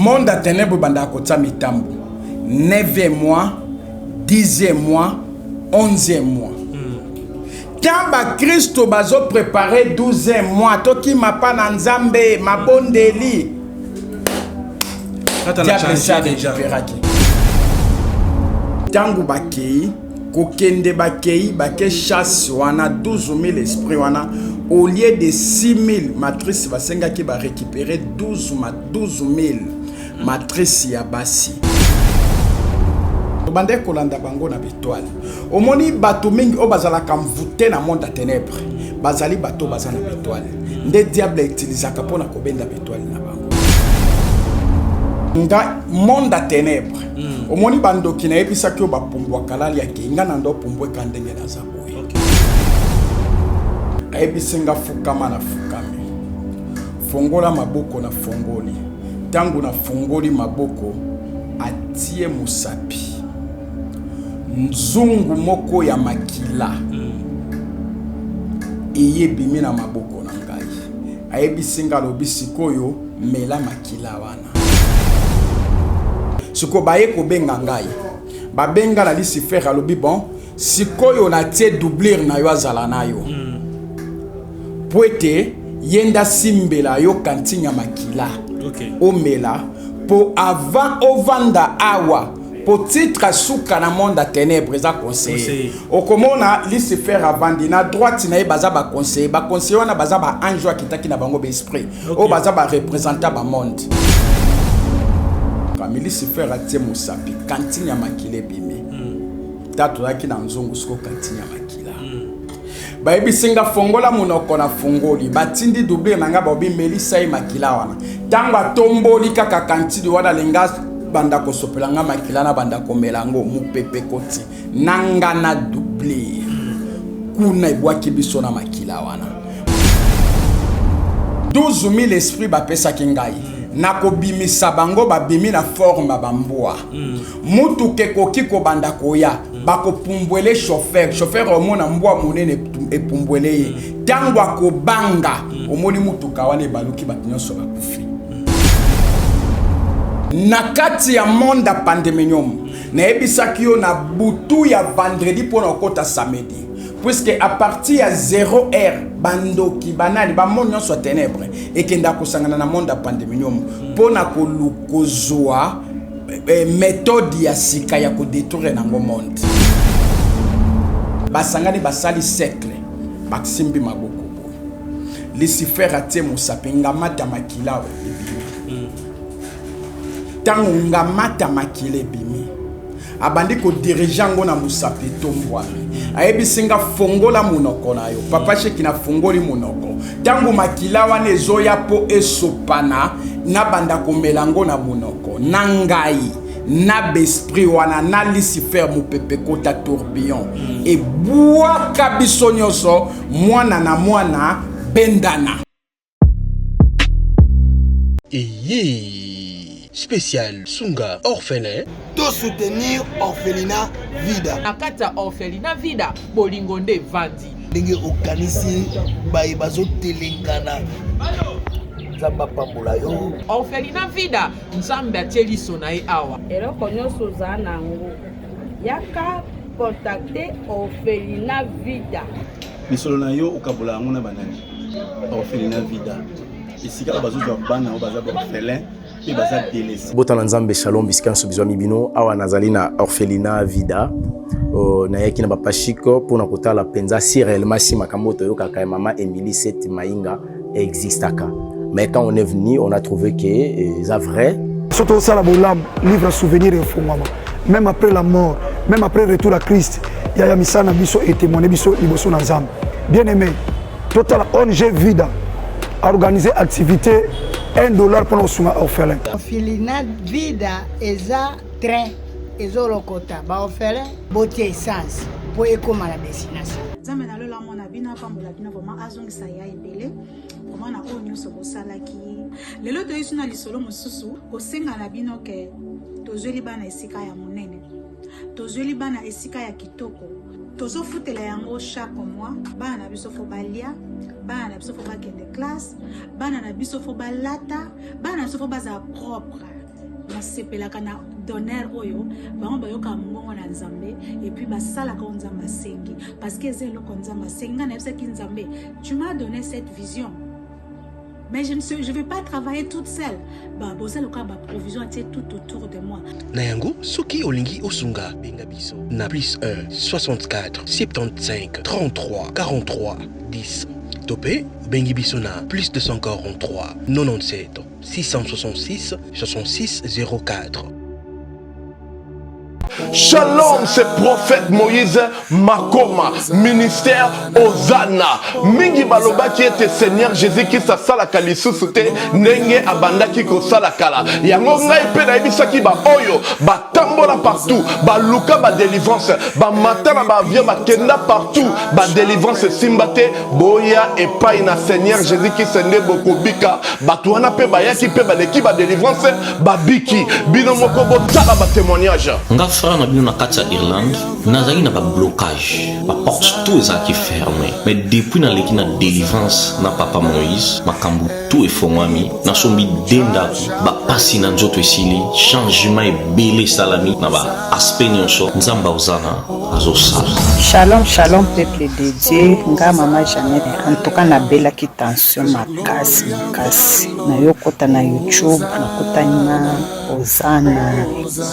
Monde ya ténèbre ebandaka kotia mitambo 9e mois, 10e mois, 11e mois. Tant bakristo bazoprépare 12e mois, tokima pa na Nzambe mabondeli. Diable esi arécupéraki. Ntango bakei kokende, bakei bake chasse wana, 12 000 esprit wana, au lieu de 6 000 matrice basengaki, barécupérer 12 000 matrice ya basi. Tobandaki kolanda bango na betoile. Omoni, bato mingi oyo bazalaka mvute na monde ya ténèbre bazali bato baza na betoile. Nde diable utilisaka mpona kobenda betoile na bango. Nga monde ya ténèbre, omoni, bandoki nayebisaki oyo bapumbwaka lali akei, nga na ndo opumbweka ndenge naza boye. Ayebisi nga: "Fukama." Na fukami. "Fongola maboko." Na fongoli. Ntango nafungoli maboko, atie mosapi, nzungu moko ya makila eyebimi na maboko na ngai. Ayebisi nga, alobi: "Sikoyo mela makila wana." Sikoyo baye kobenga ngai, babenga na Lucifer, alobi: "Bon, sikoyo natie doublure na yo, azala na yo po ete ye nde asimbela yo kantine ya makila omela, mpo avant ovanda awa, po titre suka na monde ya ténèbre eza conseiller." Conseiller. Okomona Lucifer avandi na droite na ye, baza baconseiller. Baconseiller wana baza baange oyo akitaki na bango, baesprit oyo baza bareprésentant bamonde. Kami Lucifer atie mosapi, kantine ya makila ebimi. Ta tozalaki na nzungu, siko kantine ya makila. Bayebisi nga: "Fongola monoko." Na fongoli. Batindi doublure na nga, baobi: "Melisa ye makila wana." Ntango atomboli kaka kantine wana, alinga banda kosopela nga makila, na banda komela yango, mopepe koti na nga na doublure kuna, ebwaki biso na makila wana. 12 000 esprit bapesaki ngai nakobimisa bango, babimi na forme ya bambwa. Mutuka ekoki kobanda koya, bakopumbwele chauffeur. Chauffeur omona mbwa monene epumbwele ye. Ntango akobanga, omoni mutuka wana ebaluki, bato nyonso bakufi. Na kati ya monde ya pandemonium, nayebisaki yo na butu ya vendredi mpo na kokɔta samedi, puisque à partir ya 0 heure, bandoki, banani, bamonde nyonso ya ténèbre ekendaka kosangana na monde ya pandemonium mpo na kozwa méthode ya sika ya kodétruire nango monde. Basangani, basali cercle, basimbi maboko boye. Lucifer atie mosapi, ngamata makila ebimi. Ntango ngamata makila ebimi, abandi kodiriger yango na mosapi etombwami. Ayebisi nga: "Fongola monoko na yo, papa Sheki." Nafungoli monoko. Ntango makila wana ezoya mpo esopana, nabanda komela yango na monoko na ngai na baesprit wana na Lucifer. Mopepe kota, tourbillon ebwaka biso nyonso, mwana na mwana bendana. Eye spécial Sunga orphelin. To soutenir orphelinat Vida. Na kati ya orphelinat Vida, bolingo nde evandi. Ndenge okanisi baye bazotelengana, Nzambe apambola yo. Orphelinat Vida, Nzambe atie liso na ye awa. Eloko nyonso oza na yango, yaka contacte orphelinat Vida. Misolo na yo, okabola yango na banani? Orphelinat Vida, esika oyo bazozwa bana oyo baza baorphelin mpe baza délaissé. Botala Nzambe, shalom bisika nyonso bizwami bino. Awa nazali na orphelinat Vida. Nayaki na bapashiko mpona kotala mpenza si réellement si makambo oyo toyokaka ya mama Emily Set Mainga existaka. Mais quand on est venu, on a trouvé que eza vrai. So tosala bolamu, livre souvenir efungwama même après la mort, même après retour à Christ. Yaya, misala na biso etémoigne biso liboso na Nzambe. Bien aimé, totala ONG Vida organiser activité 1 dollar mpona kosunga orphelin. Orphelinat Vida eza train ezolokota baorphelin, botia essence mpo ekóma na destination. Nzambe na lola amona bino, apambola bino vraiment, azongisa ya ebele vraiment na oyo nyonso bosalaki. Lelo toyisi na lisolo mosusu, kosenga na bino ke tozweli bana esika ya monene, tozweli bana esika ya kitoko, tozofutela yango chaque mois. Bana na biso faut balia, bana na biso faut bakende classe, bana na biso faut balata, bana na biso faut bazala propre. Nasepelaka na donner oyo bango bayokaka mongongo na Nzambe et puis basalaka oyo Nzambe asengi parce que eza eloko Nzambe asengi. Ngai nayebisaki Nzambe, tu m'as donné cette vision mais je ne sais, je vais pas travailler toute seule. Ba boza lokola ba provision atie tout autour de moi. Na yango, soki olingi osunga, benga biso na plus 1 64 75 33 43 10 to mpe obengi biso na plus 243 97 666 66 04. Shalom, c'est prophète Moïse Makoma, ministère Ozana. Mingi balobaki ete Seigneur Jésus-Christ asalaka lisusu te ndenge abandaki kosala kala. Yango ngai mpe nayebisaki ba oyo batambola partout, baluka ba délivrance, bamata na ba avion, bakenda partout, ba délivrance esimba te. Boya epai na Seigneur Jésus-Christ nde bokobika. Bato wana mpe bayaki mpe baleki ba délivrance babiki. Bino moko botala ba témoignage. Nga frère na bino na kati ya Irlande nazalaki na ba blocage ba porte tout ezalaki ferme mais depuis naleki na délivrance na papa Moïse makambo tout efongwami nasombi de ndako bapasi na nzoto esili changement ebele esalami na ba aspect nyonso Nzambe ozana azosala. Shalom shalom peuple de Dieu nga mama Jeannette en tout cas nabelaki tension makasi makasi nayokota na YouTube nakutani na Ozana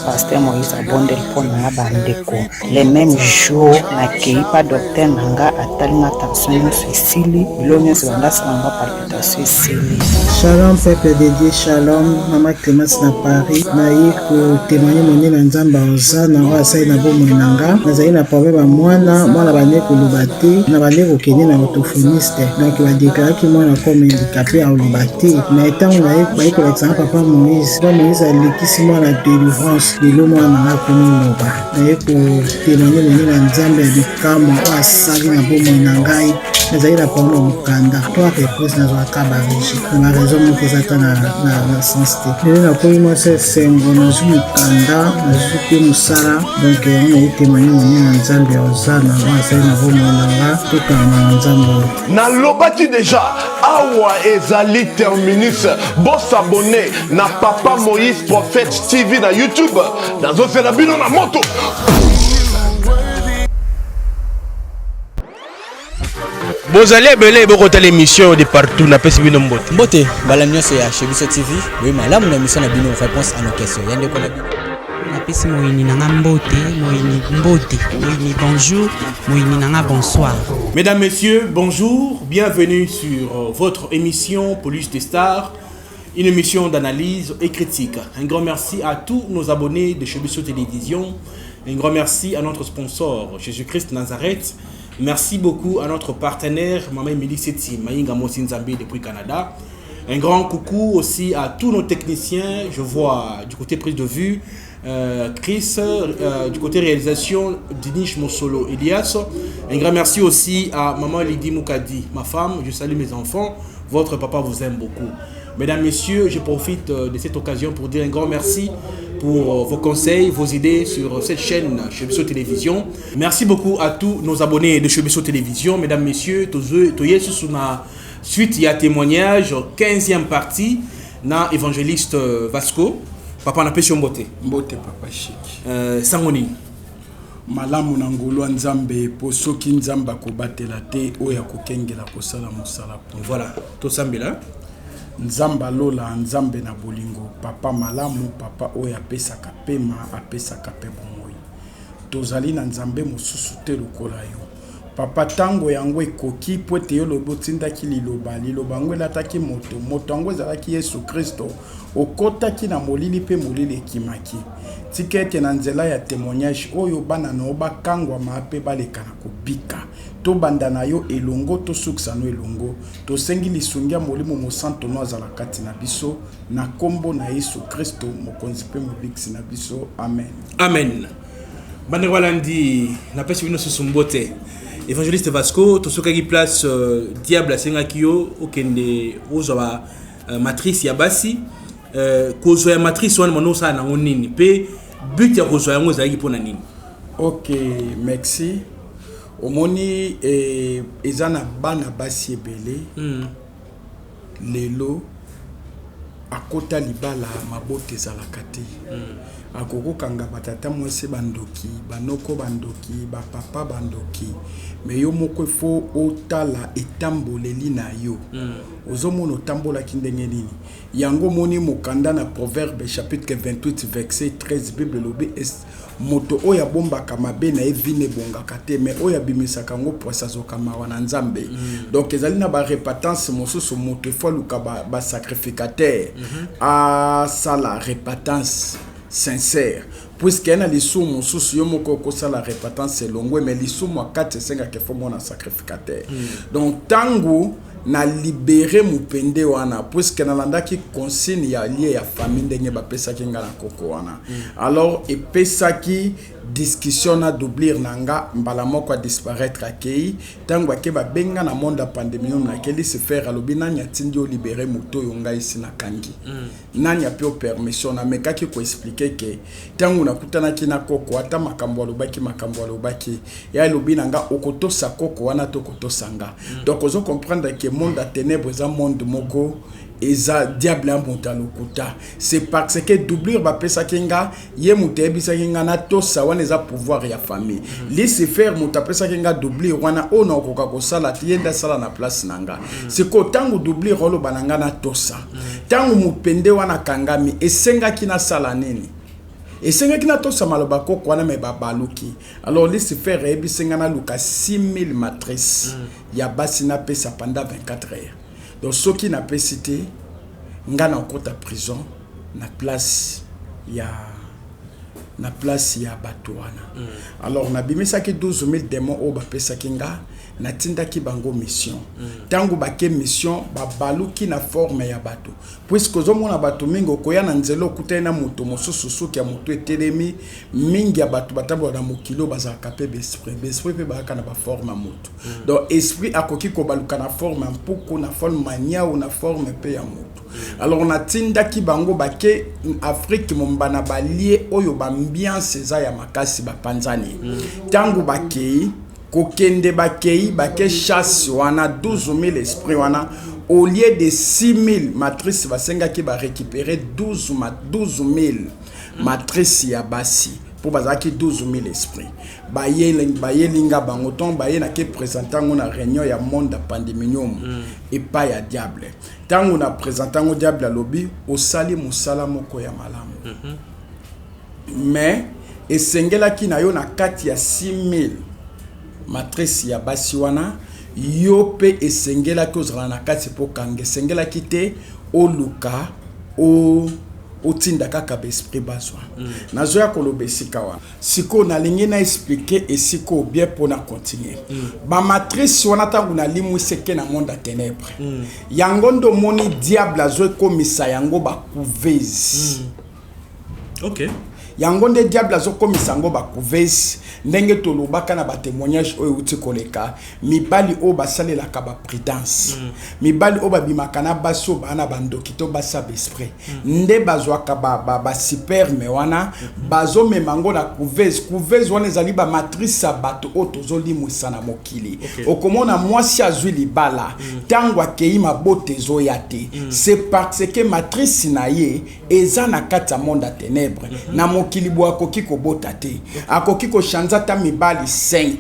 pasteur Moïse abondeli mpo na nga bandeko le même jour nakei pa docteur na nga atali nga tension nyonso esili bilo nyonso banda asala nga palpitation esili. Shalom peuple de Dieu, shalom mama Clemence na Paris. Naye kotémoigne monene na Nzambe ya Ozana oyo asali na bomoi na nga. Nazali na problème ya mwana, mwana bande koloba te, na bande kokende na orthophoniste. Donc badeklaraki mwana comme handicapé akoloba te. Mais ntango naye baye kolakisa nga papa Moïse, papa Moïse alekisi mwana délivrance, lelo mwana na nga akomi loba. Naye kotémoigne monene na Nzambe ya bikamwa oyo asali na bomoi na ngai. Nazali na problème ya mokanda, trois reprises nazwaka ba rejet na ba raison moko eza ata na, na, na sens te. Lelo nakomi mwasi ya esengo, nazwi mokanda, nazwi mpe mosala. Donc yango naye témoigne monene na Nzambe ya Ozana oyo asali na bomoi na nga. Tokangama na Nzambe oyo. Nalobaki deja awa ezali terminus. Bosabone na Papa Moïse Prophète TV na YouTube. Nazozela bino na moto. Bozali ebele bokotala émission de partout, napesi bino mbote. Mbote mbala nyonso ya chez biso TV, boye malamu na émission na bino réponse à nos questions ya ndeko na bino. Napesi moyini na nga mbote, moyini mbote, moyini bonjour, moyini na nga bonsoir. Mesdames, Messieurs, bonjour, bienvenue sur votre émission Police des Stars, une émission d'analyse et critique. Un grand merci à tous nos abonnés de Chez Biso Télévision. Un grand merci à notre sponsor, Jésus-Christ Nazareth. Merci beaucoup à notre partenaire, Maman Émilie Seti, Maïnga Mosi Nzambe depuis Canada. Un grand coucou aussi à tous nos techniciens. Je vois du côté prise de vue, Chris, du côté réalisation, Dinish Mosolo Elias. Un grand merci aussi à Maman Lydie Moukadi, ma femme. Je salue mes enfants. Votre papa vous aime beaucoup. Mesdames, Messieurs, je profite de cette occasion pour dire un grand merci pour vos conseils, vos idées sur cette chaîne Chez Biso Télévision. Merci beaucoup à tous nos abonnés de Chez Biso Télévision. Mesdames, Messieurs, toye sous na suite, il y a témoignage, 15e partie, na évangéliste Vasco. Papa na pesi mbote. Mbote papa Chic. Sango nini? Malamu na ngolu ya Nzambe, po soki Nzambe akobatela te oyo akokengela kosala mosala po. Voilà, tosambela. Nzambe alola, Nzambe na bolingo, papa malamu, papa oyo apesaka pema, apesaka pe bomoi. Tozali na Nzambe mosusu te lokola yo. Papa, tango yango ekoki po ete yo lobi otindaki liloba, liloba yango elataki moto, moto yango ezalaki Yesu Kristo, okotaki na molili pe molili ekimaki. Tika ete na nzela ya témoignage oyo bana na yo bakangwama pe baleka na kobika. Tobanda na yo elongo, tosukisa no elongo. Tosengi lisungi ya Molimo Mosanto no azala kati na biso, na kombo na Yesu Kristo, Mokonzi pe Mobikisi na biso. Amen. Amen. Bandeko balandi, napesi bino susu mbote. Évangéliste Vasco, tosokaki place diable asengaki yo okende ozwa ba matrice ya basi. Kozwa ya matrice wana mano osala nango nini pe but ya kozwa yango ezalaki mpona nini? Ok, merci. Omoni eza na bana basi ebele. Lelo Akota libala mabota ezalaka te. Akoki kokanga ba tata mwasi ba ndoki, ba noko ba ndoki, ba papa ba ndoki mais yo moko il faut otala etamboleli na yo. Ozomona otambolaki ndenge nini? Yango omoni mokanda na Proverbe chapitre 28 verset 13 Bible elobi Moto oyo abombaka mabe na ye vie ne ebongaka te mais oyo abimisaka yango pwasa azwaka mawa na Nzambe. Donc ezali na ba repatance mosusu moto il faut aluka ba, ba sacrificateur asala repatance sincère puisque na lisumu mosusu yo moko okosala repatance elongwe mais lisumu ya kati esengaka il faut mona sacrificateur. Donc tango na libere mupende wana puisque nalandaki consigne ya lie ya famille ndenge bapesaki nga na koko wana. Alors epesaki discussion na doublure na nga mbala moko a disparaître akei. Tango ake babengi nga na monde ya pandemonium nake Lucifer alobi nani atindi yo libere moto oyo ngai si nakangi. Nani ape yo permission? Namekaki ko expliquer ke tango nakutanaki na koko ata makambo alobaki makambo alobaki ye alobi na nga okotosa koko wana to okotosa nga. Donc ozo comprendre ke monde ya tenebre eza monde moko eza diable ya moto ya lokuta. C'est parce que doublure bapesaki nga ye moto ayebisaki nga natosa wana eza pouvoir ya famille. Lucifer moto apesaki nga doublure wana oyo nakokoka kosala te ye nde asala na place na nga. Sikoyo tango doublure oloba na nga natosa, tango mopende wana akangami esengaki nasala nini? Esengaki natosa maloba koko wana me babaluki. Alors Lucifer ayebisi nga naluka 6000 matrices ya basi napesa pendant 24 heures. Donc soki napesi te nga nakota prison na place ya na place ya bato wana. Alors nabimisaki 12000 démons oyo bapesaki nga, natindaki bango mission. Tango bake mission babaluki na forme ya bato, puisque ozomona bato mingi okoya na nzela okutani na moto mosusu suki ya moto etelemi. Mingi ya bato batambola na mokili oyo bazalaka mpe baesprit, baesprit mpe bazalaka na baforme ya moto. Donc esprit akoki kobaluka na forme ya mpuku, na forme ya niau, na forme mpe ya moto. Alors natindaki bango bake Afrique momba na balie oyo baambiance eza ya makasi bapanzani. Tango bakei kokende bakei bake chasse wana 12000 esprit wana au lieu de 6000 matrices basengaki ba récupérer 12000 matrices ya basi po bazalaki 12000 esprit. Bayeli nga bango ntongo baye nake présenter yango na réunion ya monde ya pandemonium epai ya diable. Ntango na présenter yango diable alobi osali mosala moko ya malamu mais esengelaki na yo na kati ya 6000 matrice ya basi wana yo pe esengelaki ozala na kati po kanga, esengelaki te oluka otinda kaka ba esprit bazwa. Nazoya koloba esika wana. Sikoyo nalingi na expliquer esika oyo bien po na continuer. Ba matrice wana ntango nalimwisi eke na monde ya ténèbres. Yango nde omoni diable azokomisa yango ba couveuse. Yango nde diable azokomisa yango ba couveuse ndenge tolobaka na ba témoignage oyo euti koleka, mibali oyo basalelaka ba prudence, mibali oyo babimaka na basi oyo baa na bandoki to basi ya baesprit, nde bazwaka ba sperme wana bazomema yango na couveuse. Couveuse wana ezali ba matrice ya bato oyo tozolimwisa na mokili. Okomona mwasi azwi libala, ntango akei mabota ezoya te. C'est parce que matrice na ye eza na kati ya monde ya ténèbres. Na mokili boye akoki kobota te, akoki kochange ata mibali 5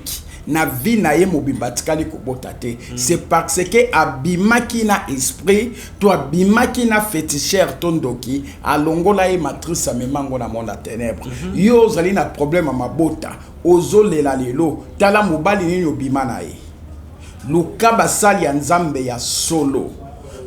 na vie na ye mobimba atikali kobota te. C'est parce que abimaki na esprit to abimaki na féticheur to ndoki alongola ye matrice amemango na monde ya ténèbres. Yo ozali na problème ya mabota, ozolela lelo, tala mobali nini obima na ye, luka basali ya Nzambe ya solo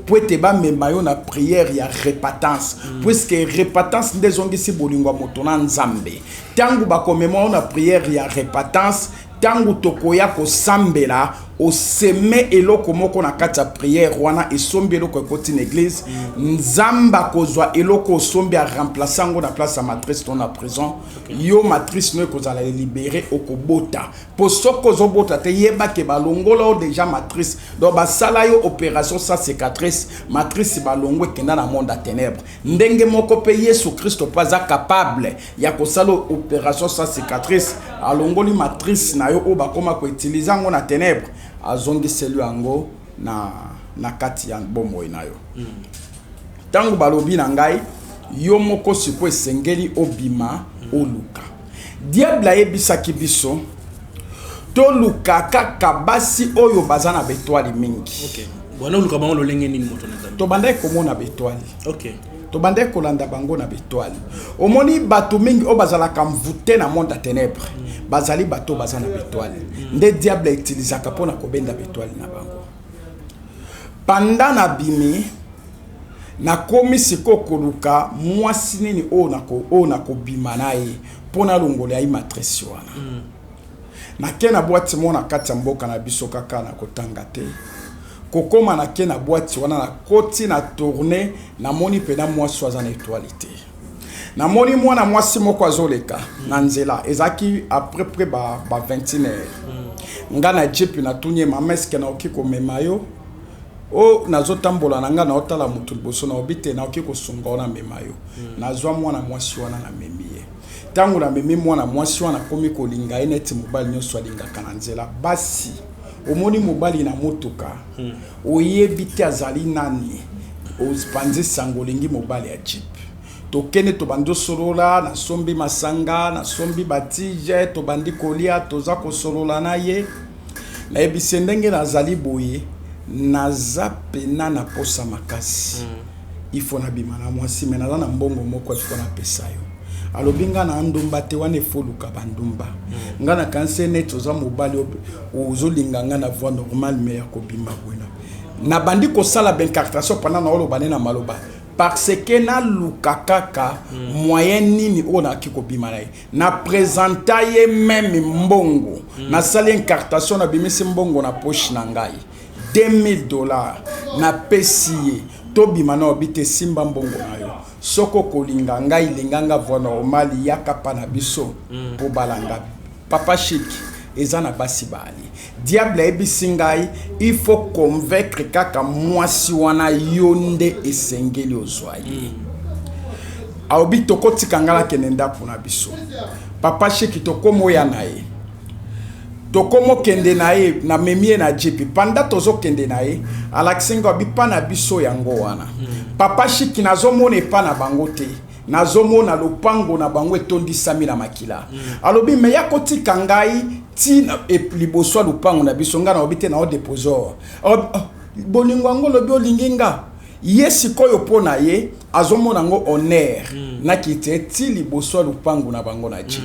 po ete bamema yo na prière ya repentance, puisque repentance nde ezongisi bolingo ya moto na Nzambe. Ntango bakomema yo na prière ya repentance, ntango tokoya kosambela, oseme eloko moko na kati ya prière wana, esombi eloko ekoti na église, Nzambe akozwa eloko osombi aremplace yango na place ya matrice to na prison. Yo matrice no ekozala libéré, okobota. Po soki ozobota te, yeba ke balongola yo déjà matrice, donc basala yo opération sans cicatrice, matrice balongo ekenda na monde ya ténèbres. Ndenge moko mpe Yesu Kristo mpe aza capable ya kosala opération sans cicatrice, alongoli matrice na yo oyo bakoma koutilize yango na ténèbres, azongiseli yango na kati ya bomoi na yo. Ntango balobi na ngai, yo moko sikoyo esengeli obima oluka. Diable ayebisaki biso toluka kaka basi oyo baza na betoile mingi. Okay. Wana oluka bango lolenge nini moto na Nzambe? Tobandaki komona betoile. Okay. Tobandaki kolanda bango na betoile. Omoni bato mingi oyo bazalaka mvute na monde ya ténèbres, bazali bato baza na betoile. Nde diable utilisaka mpona kobenda betoile na bango. Panda nabimi, nakomi sikoyo koluka mwasi nini oyo nako oyo nakobima na ye mpo nalongola ye matrice wana. Nake na boîte moko na kati ya mboka na biso kaka na kotanga te. Kokoma nake na boîte wana, nakoti na tourne, namoni mpena mwasi oyo aza na etoile te. Namoni mwana mwasi moko azoleka na nzela, ezalaki à peu près ba 21 heures. Nga na jeep natuni ye, mama, eske nakoki komema yo? O nazotambola na nga, naotala motu liboso, naobi te nakoki kosunga yo, namema yo. Nazwa mwana mwasi wana, namemi ye. Ntango namemi mwana mwasi wana, akomi kolinga ye neti mobali nyonso alingaka na nzela basi. Omoni mobali na motuka, oyebi te azali nani, opanzi sango olingi mobali ya jeep. Tokende, tobandi osolola, nasombi masanga, nasombi batige, tobandi kolia, toza kosolola na ye. Nayebisi ye ndenge nazali boye, naza pena na posa makasi, il faut nabima na mwasi, me naza na mbongo moko, il faut napesa yo. Alobi nga na ndumba te, wana efoluka bandumba. Nga nakanisi neti oza mobali ozolinga nga na voie normale, me ya kobima boye nabandi kosala baincartation pendant naoloba nde na maloba, parce que naluka kaka moyen nini oyo nakoki kobima na ye. Na présenta ye meme mbongo, nasali incartation, nabimisi mbongo na poche na ngai, 2000 $, napesi ye, tobima. Na obi te, simba mbongo na yo, soki okolinga ngai, linga nga voie normale, yaka pa na biso mpo balanga. Papa Chic, eza na basi baali. Diable ayebisi ngai il faut convaincre kaka mwasi wana, yo nde esengeli ozwa ye. Alobi tokotika ngai nakende ndako na biso. Papa Chic, tokomoya na ye, tokomokende na ye, namemi ye na jeep. Panda tozokende na ye, alakisi ngai bipa na biso yango wana. Papa Chic, nazomona epa na bango te, nazomona lopango na bango etondisami na makila. Alobi me ya kotika ngai ntina liboso ya lopango na biso. Ngai nalobi te, naodepose or. Alobi, oh, bolingo yango, olobi olingi nga. Ye sikoyo mpo na ye azomona yango honneur, nakiti ye ti liboso ya lopango na bango na jeep.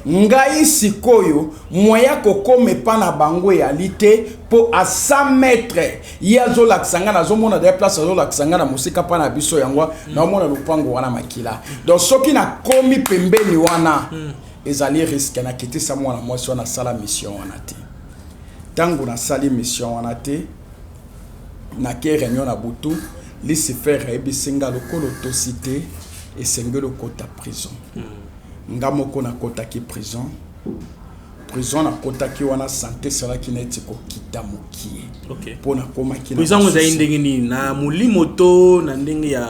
Ngai sikoyo moya kokoma epa na bango eyali te, mpo a 100 mètre ye azolakisa ngai, nazomona deya place azolakisa ngai na mosika mpa na biso yango, naomona lopango wana makila. Donc soki nakomi pembeni wana, ezali risque. Nakitisa mwana mwasi wana, asala mission wana te. Ntango nasali mission wana te, nake réunion na butu, Lucifer ayebisi nga lokola otosi te, esengeli okota prison. Nga moko nakotaki prison. Prison nakotaki wana, santé esalaki neti kokita mokie mpo nakomaki na Prison yango ezali basusi. ndenge nini? Na molimo to na ndenge ya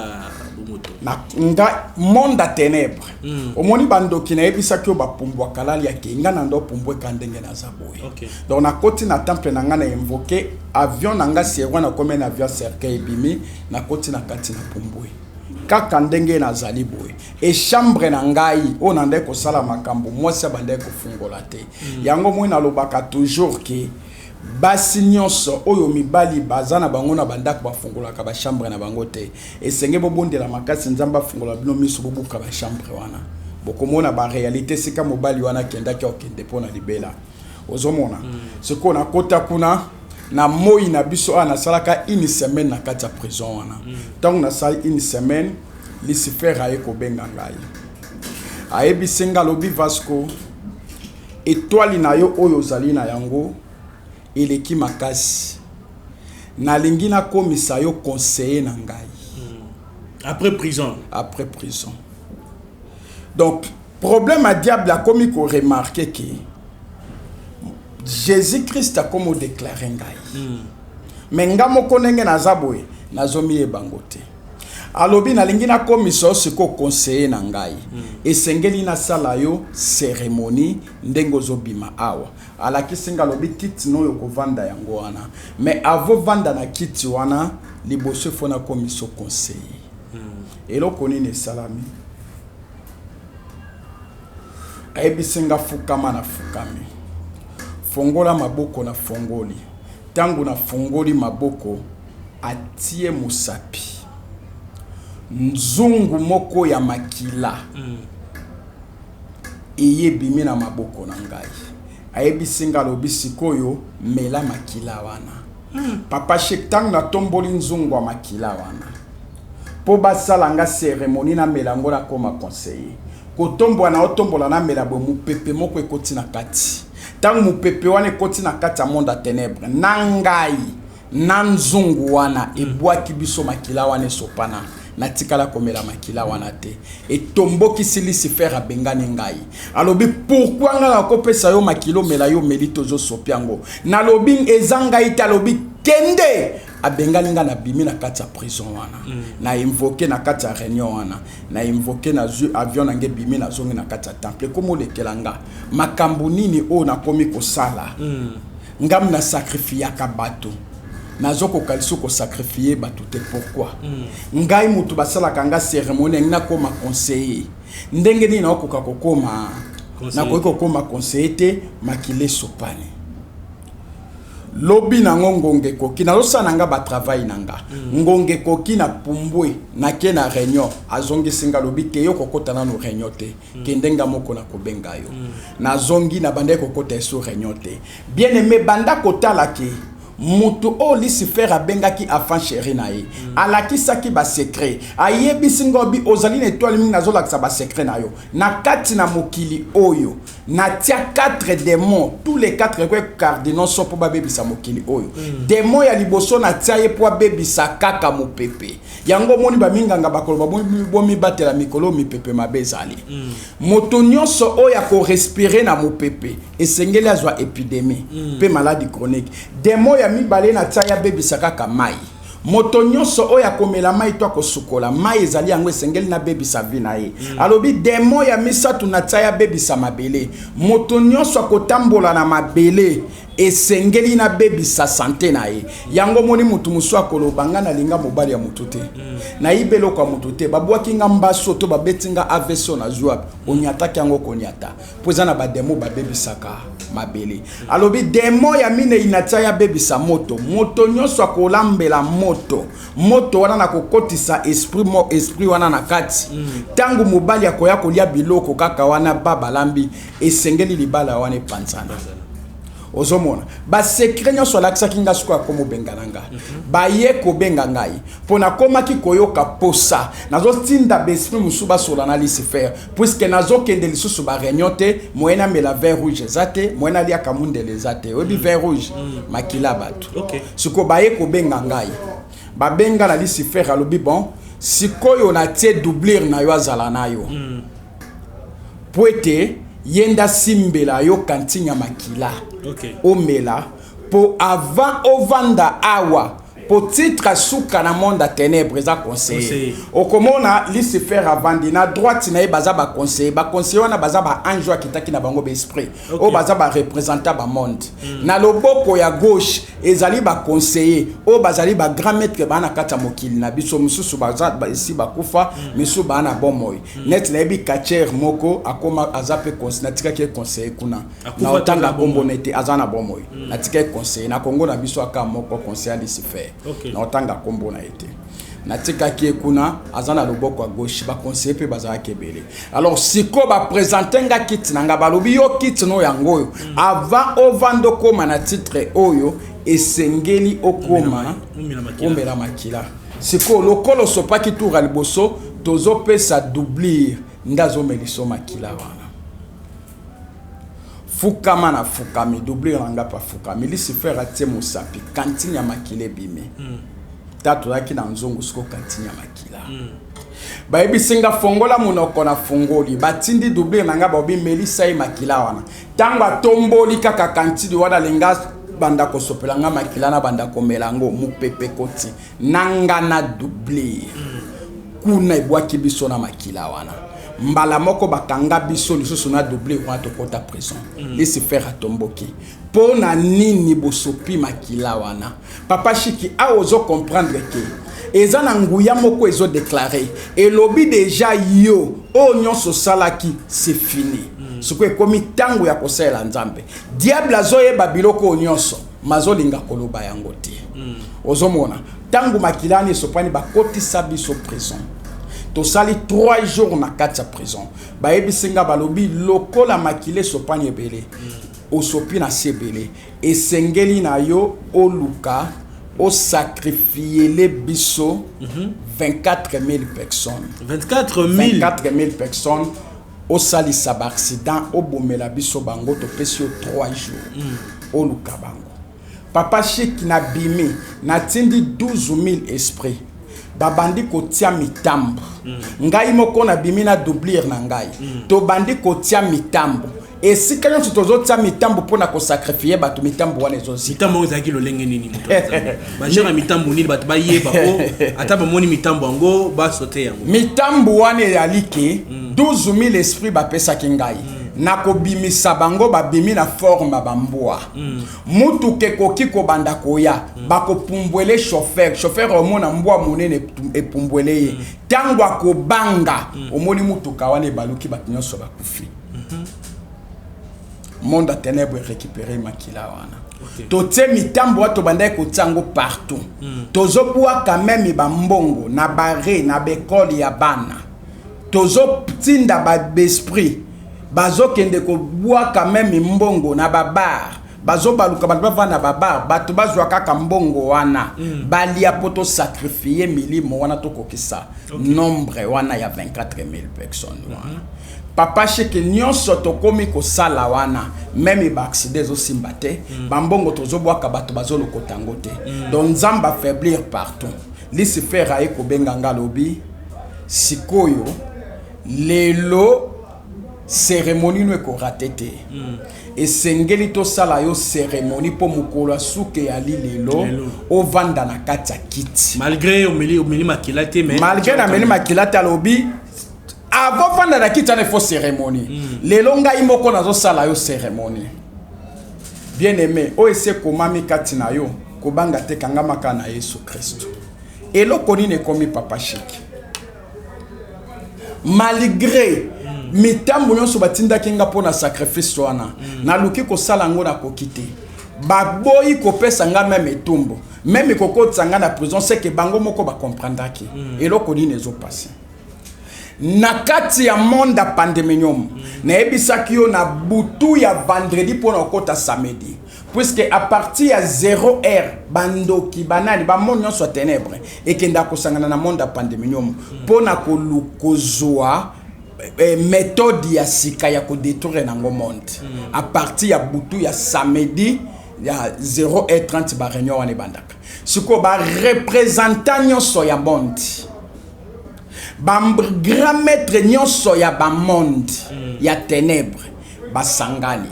bomoto? Na nga monde ya ténèbre. Omoni bandoki nayebisaki oyo bapumbwaka lali ake, nga na ndo pumbweka ndenge naza boye. Donc nakoti na temple na nga, na invoke avion na nga seroi, nakomi na avion, cercueil ebimi, nakoti na kati na pumbwe kaka ndenge nazali boye. E chambre na ngai oyo nandaki kosala makambo, mwasi abandaki kofungola te. Yango moi nalobaka toujours ke basi nyonso oyo mibali baza na bango na bandako bafungolaka bachambre na bango te, esenge bobondela makasi, Nzambe afungola bino miso, bobuka bachambre wana, bokomona baréalité esika mobali wana akendaki, akende mpo na libela. Ozomona sikoyo nakota kuna na moi na biso awa, nasalaka une semaine na kati ya prison wana. Ntango nasali une semaine, Lucifer aye kobenga ngai, ayebisi nga, alobi: "Vasco, étoile na yo oyo ozali na yango eleki makasi, nalingi nakomisa yo conseiller na ngai." Après prison? Après prison. Donc problème ya diable, akomi koremarquer ke Jésus Christ akomi odéclare ngai, me nga moko ndenge naza boye nazomiyeba yango te. Alobi nalingi nakomisa yo sikoyo conseiller na ngai, esengeli nasala yo cérémonie. Ndenge ozobima awa, alakisi nga, alobi kiti na oyo kovanda yango wana, mais avant vanda na kiti wana, liboso efo nakomisa yo conseiller. Eloko nini esalami? Ayebisi nga fukama na fukami. Fongola maboko na fongoli. Tango na fongoli maboko atie mosapi. Nzungu moko ya makila eye ebimi na maboko na ngai. Ayebisi nga alobi sikoyo mela makila wana. Papa Chic tango na tomboli nzungu ya makila wana po basala nga ceremonie na mela yango nakoma conseiller. Kotombola na otombola na mela boye mupepe moko ekoti na kati. Tango mupepe wana ekoti na kati ya monde ya tenebre na ngai na nzungu wana ebwaki biso makila wana esopana. Natikala komela makila wana te. Etombokisi Lucifer abengani ngai. Alobi pourquoi ngai nakopesa yo makila omela yo omeli te ozosopi yango. Nalobi eza ngai te alobi kende. Abengani ngai nabimi na kati ya prison wana. Na invoquer na kati ya reunion wana. Na invoquer nazui avion na ngai ebimi nazongi na kati ya temple. Ekomi olekela nga. Makambo nini oyo nakomi kosala? Ngam na sacrifiaka bato. Nazokoka lisusu ko sacrifier bato te pourquoi? Ngai mutu basalaka nga ceremonie nalingi nakoma conseiller. Ndenge nini nakokoka kokoma? Nakoki kokoma conseiller te, makila esopani. Lobi nango ngonga ekoki, nazosala na nga ba travail na nga. Ngonga ekoki na pumbwe, nake na reunion, azongisi nga alobi te yo kokota nanu reunion te. Kende nga moko na kobenga yo. Nazongi na bandaki kokota esu reunion te. Bien aime banda kotala ke mutu oyo Lucifer abengaki enfant cheri na ye, alakisaki ba secret, ayebisi nga obi ozali na etoile mingi nazolakisa ba secret na yo. Na kati na mokili oyo natia 4 demons, tous les 4 ekwe cardinaux so po babebisa mokili oyo. Demon ya liboso natia ye po abebisa kaka mopepe. Yango omoni ba minganga bakoloba bomibatela mikolo mipepe mabe ezali. Moto nyonso oyo ako respirer na mopepe esengeli azwa epidemie pe maladi chronique. Demon ya mibale natia ye abebisa kaka mayi. Moto nyonso oyo akomela mayi to akosukola mayi ezali yango esengeli nabebisa vie na ye. Alobi demon ya misato natia ye abebisa mabele. Moto nyonso akotambola na mabele esengeli nabebisa sante na ye. Yango omoni mutu mosusu akoloba nga nalinga mobali ya mutu te, nayiba eloko ya mutu te, babwaki nga mbaso to babeti nga AVC oyo nazwi wapi? Onyataki yango konyata po eza na ba demo babebisaka mabele. Alobi demo ya minei natia ye abebisa moto. Moto nyonso akolambela moto, moto wana nakokotisa esprit mo esprit wana na kati. Tango mobali akoya kolia biloko kaka wana ba balambi, esengeli libala wana epanzana. Ozomona ba secret nyonso alakisaki nga sikoyo akomi obengana nga. Baye kobenga ngai mpo nakomaki koyoka posa, nazotinda ba esprit mosusu basola na Lucifer, puisque nazokende lisusu ba réunion te, moyen namela vin rouge eza te, moyen naliaka mundele eza te. Oyebi vin rouge? Makila bato. Sikoyo baye kobenga ngai, babenga na Lucifer, alobi bon sikoyo natie doublure na yo azala na yo. Po ete ye nde asimbela yo cantine ya makila omela, po avant ovanda awa, po titre suka na monde ya tenebre eza conseiller. Okomona Lucifer avandi na droite na ye, baza ba conseiller. Ba conseiller wana baza ba ange oyo akitaki na bango ba esprit, oyo baza ba représentant ba monde. Na loboko ya gauche ezali ba conseiller oyo bazali ba grand maître ba na kati ya mokili na biso, mosusu baza esi bakufa, misusu ba na bomoi. Net nayebi catcheur moko akoma aza pe conseiller, natikaki ye conseiller kuna. Akufa Na otanga te, aza na kombo bomoi. nete aza na bomoi. Natikaki conseiller na Congo na biso aka moko conseiller Lucifer. Na otanga kombo na ye te. Natikaki ye kuna aza na loboko ya gauche, ba conseiller pe bazalaki ebele. Alors siko ba présenter nga kit na nga, balobi yo kit no yango oyo. Avant ovanda okoma na titre oyo esengeli okoma omela makila. Siko lokolo sopaki tour ya liboso tozopesa doublure nde azomeliso makila wana. Fukama na fukami, doublure na nga pa fukami. Lucifer atie mosapi, cantine ya makila ebimi. Ta tozalaki na nzongo siko cantine ya makila. Bayebisi nga fongola monoko na fongoli, batindi doublure na nga baobi melisa ye makila wana. Tango atomboli kaka cantine wana alinga banda kosopela nga makila na banda komela yango, mopepe koti na nga na doublure. Kuna ebwaki biso na makila wana. Mbala moko bakanga biso lisusu na doublure wana tokota prison. Lucifer atomboki. Po na nini bosopi makila wana? Papa Chiki, awa ozo comprendre ke Eza na nguya moko ezo déclarer. Elobi déjà yo oyo nyonso osalaki, c'est fini. Sikoyo ekomi ntango ya kosalela Nzambe. Diable azoyeba biloko oyo nyonso, mazolinga koloba yango te. Ozomona, ntango makila wana esopani, bakotisa biso prison. Tosali 3 jours na kati ya prison. Bayebisi nga, balobi lokola makila esopani ebele, osopi na se ebele, esengeli na yo oluka osacrifier biso 24 000 personnes. 24 000? 24 000 personnes. Osalisa baaccident, obomela biso bango. Topesi yo 3 jours, oluka bango. Papa Chik, nabimi, natindi 12 000 esprit, babandi kotia mitambo. Ngai moko nabimi na doublure na ngai. Tobandi kotia mitambo esika nyonso, tozotia mitambo mpona kosacrifier bato. Mitambo wana ezozika. Mitambo yango ezalaki lolenge nini, moto ya Nzambe? Bagenre ya mitambo nini? Bato bayeba, po ata bamoni mitambo yango, basote yango. Mitambo wana ezali ke 12 000 esprit bapesaki ngai, nakobimisa bango, babimi na forme ya bambwa. Mutuka ekoki kobanda koya, bakopumbwele chauffeur. Chauffeur omona mbwa monene epumbwele ye. Ntango akobanga, omoni mutuka wana ebaluki, bato nyonso bakufi. Monde ya ténèbre récupéré makila wana. Totie mitambo wana, tobandaki kotia yango partout. Tozobwaka même bambongo na bare, na baekole ya bana. Tozotinda baesprit, bazokende kobwaka même mbongo na babar, bazobaluka bato bavanda na babar, bato bazwa kaka mbongo wana, balia, mpo tosacrifier milimo wana, tokokisa nombre wana ya 24 000 personnes wana. Papa Chik, nyonso tokomi kosala wana, même baaccident ezosimba te. Bambongo tozobwaka, bato bazolokota yango te. Donc Nzambe afaiblir partout. Lucifer aye kobenga nga, alobi: sikoyo lelo cérémonie no ekorater te. Esengeli tosala yo cérémonie mpo mokolo ya suka eyali lelo. Lelo. Ovanda na kati ya kiti. Malgré omeli makila te, mais Malgré nameli makila te, alobi avofanda na kiti wana, il faut cérémonie. Lelo ngai moko nazosala yo cérémonie. Bien aimé, oyo esi ekomami kati na yo, kobanga te, kangamaka na Yesu Kristo. Eloko nini ekomi, papa Chik? Malgré mitambo nyonso batindaki nga mpo na sacrifice wana, naluki kosala yango, nakoki te. Baboyi kopesa nga même etumbu, même kokotisa nga na prison. Seke bango moko bacomprendaki eloko nini ezopase na kati ya monde ya pandemonium. Nayebisaki yo na butu ya vendredi mpo na kokɔta samedi, puisque à partir ya 0 heure, bandoki, banani, bamonde nyonso ya ténèbre ekendaka kosangana na monde ya pandemonium mpo na kozwa méthode ya sika ya kodétruire nango monde. À partir ya butu ya samedi ya 0h30, baréunion wana ebandaka. Sikoyo bareprésentant nyonso ya monde, bagrand maître nyonso ya bamonde ya ténèbre basangani,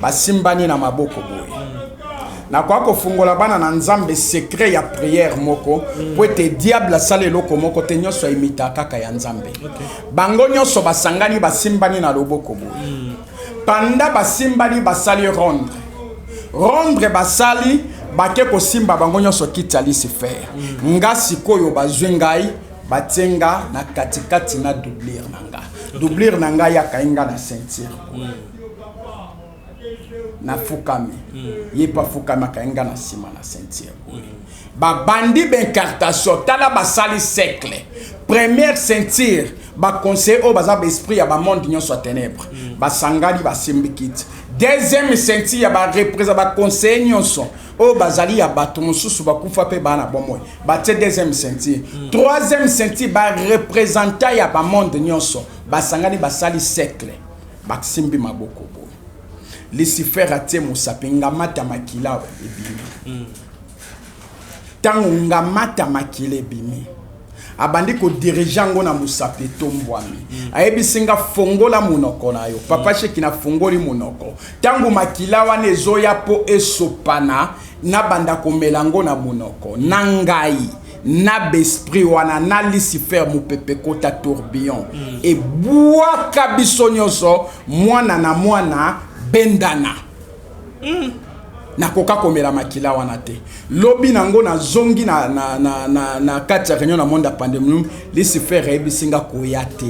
basimbani na maboko boye. Nakoka kofungola bana na Nzambe secret ya prière moko, po ete diable asala eloko moko te, nyonso aimita kaka ya Nzambe. Bango nyonso basangani, basimbani na loboko boye. Panda basimbani, basali ronde ronde, basali, bake kosimba bango nyonso kiti ya Lucifer. Nga sikoyo bazwi ngai, batie nga na katikati na doublure na nga. Doublure na ngai akai nga na ceinture. Nafukami, ye mpe afukami, akai nga na nsima na ceinture. Babandi baincantation. Tala, basali cercle. Première ceinture, baconseiller oyo baza baesprit ya bamonde nyonso ya ténèbre, basangani, basimbi kiti. Deuxième ceinture, ya bareprésent baconseiller nyonso oyo bazali ya bato mosusu bakufa mpe baa na bomoi, batie deuxième ceinture. Troisième ceinture, bareprésentant ya bamonde nyonso basangani, basali cercle, basimbi maboko boye. Lucifer atie mosapi, ngamata makila ebimi. Ntango ngamata makila ebimi, abandi kodiriger yango na mosapi etombwami. Ayebisi nga: fongola monoko na yo. Papa Chik, nafungoli monoko. Ntango makila wana ezoya mpo esopana, nabanda komela yango na monoko na ngai na baesprit wana na Lucifer. Mopepe kota, tourbillon ebwaka biso nyonso, mwana na mwana bendana. Nakoka komela makila wana te. Lobi nango nazongi na, na, na, na, na kati ya réunion na monde ya pandemonium, Lucifer ayebisi nga koya te,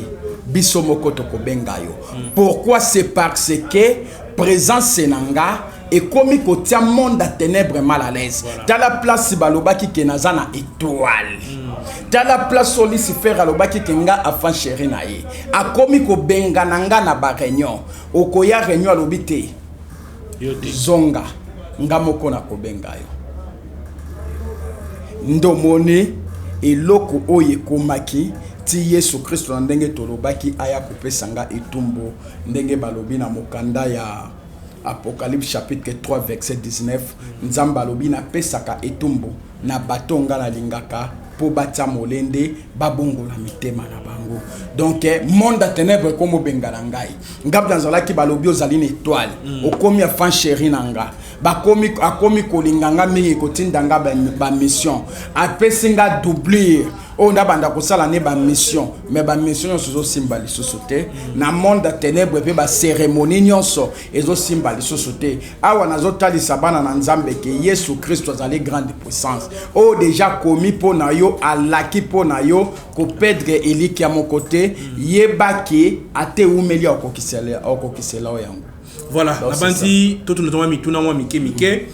biso moko tokobenga yo. Pourquoi? C'est parce que présence na nga ekomi kotia monde ya ténèbre mal à l'aise. Voilà. Tala place balobaki ke naza na étoile. Tala place oyo Lucifer alobaki ke nga enfant chéri na ye. Akomi kobenga na nga na baréunion. Okoya réunion, alobi te, zonga, nga moko nakobenga yo. Ndomoni eloko oyo ekomaki ti Yesu Kristo na ndenge tolobaki aya kopesa nga etumbu, ndenge balobi na mokanda ya Apocalypse chapitre 3 verset 19, Nzambe alobi: napesaka etumbu na bato nga nalingaka mpo batia molende, babongola mitema na bango. Donc monde ya ténèbre ekomi obenga na ngai. Ngai nazalaki, balobi ozali na étoile, okomi enfant chéri na nga. Bakomi, akomi kolinga nga mingi, kotinda nga bamission, apesi nga doublure oyo ndabanda kosala ne bamission, mais bamission nyonso ezosimba lisusu te na monde ya ténèbre, mpe bacérémonie nyonso ezosimba lisusu te. Awa nazotalisa bana na Nzambe ke Yesu Kristo azali grande puissance oyo déjà komi mpo na yo, alaki mpo na yo koperdre elikya moko te. Yeba ke ate ewumeli, akokisela oyo yango. Voilà. Nabandi totuna mwa mituna mwa mike mike.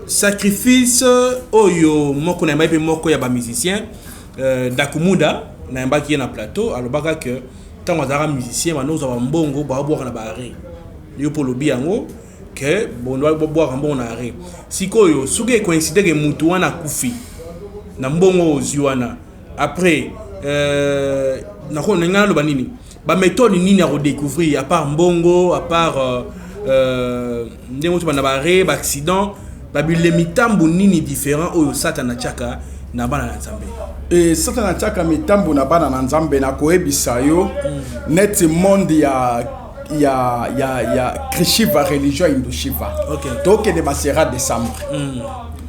Sacrifice oyo moko nayambaki mpe moko ya bamusicien, Dakumuda, nayambaki ye na plateau, alobaka ke ntango azalaka musicien, banozwa bambongo, babwaka na baare. Yo mpo olobi yango ke bobwaka mbongo na are. Sikoyo soki ekoincide ke mutu wana akufi na mbongo oyo ozwi wana, après ngai naloba nini? Baméthode nini ya kodécouvrir, à part mbongo, à part ndenge oto banda bare baaccident, babile mitambo nini différent oyo Satana atiaka na bana na Nzambe? Satana atiaka mitambo na bana na Nzambe, na koyebisa yo neti monde ya Krishiva, religion hindu Shiva. Tokende basera décembre.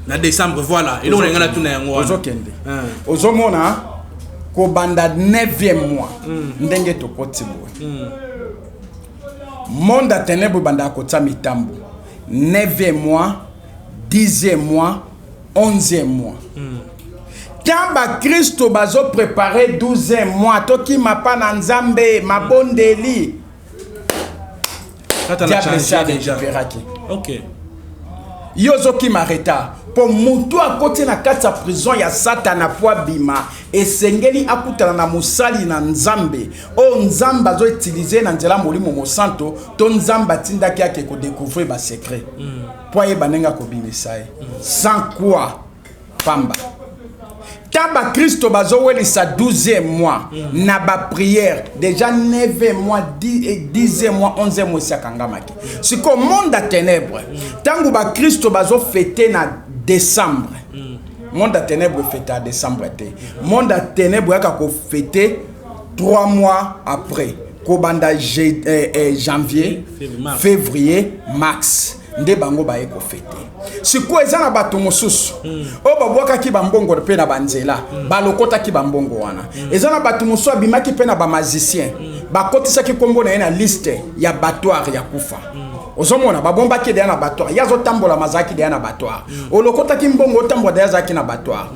Na décembre, voilà eloko na ngai natuna yango wana. Ozokende, ozomona kobanda 9e mois, ndenge tokoti boye, monde ya ténèbre ebandaka kotia mitambo 9e mois, 10e mois, 11e mois. Tant bakristo bazoprépare 12e mois, tokima mpa na Nzambe, mabondeli, diable esi arécupéraki. Yo ozokima retard mpo motu akoti na kati ya prison ya Satana. Po abima, esengeli akutana na mosali na Nzambe oyo Nzambe azoutiliser na nzela Molimo Mosanto, to Nzambe atindaki ake kodécouvrir basecret mpo ayeba ndenge akobimisa ye. Sans quoi, pamba. Ta bakristo bazowelisa 12e mois na baprière, déjà 9e mois, 10e mois, 11e mois esi akangamaki. Sikoyo monde ya ténèbre, ntango bakristo bazofêter na décembre, monde ya ténèbre efêter ya décembre te. Monde ya ténèbre oyaka kofêter 3 mois après, kobanda janvier, février, mars, nde bango baye kofêter. Sikoyo eza na bato mosusu oyo babwakaki bambongo mpe na banzela, balokotaki bambongo wana. Eza na bato mosusu abimaki mpe na bamagicien, bakotisaki nkombo na ye na liste ya abattoir ya kufa. Ozomona babombaki deya na abattoir, ye azotambola, mazalaki deya na abattoir. Olokotaki mbongo, otambola deya, azalaki na abattoir.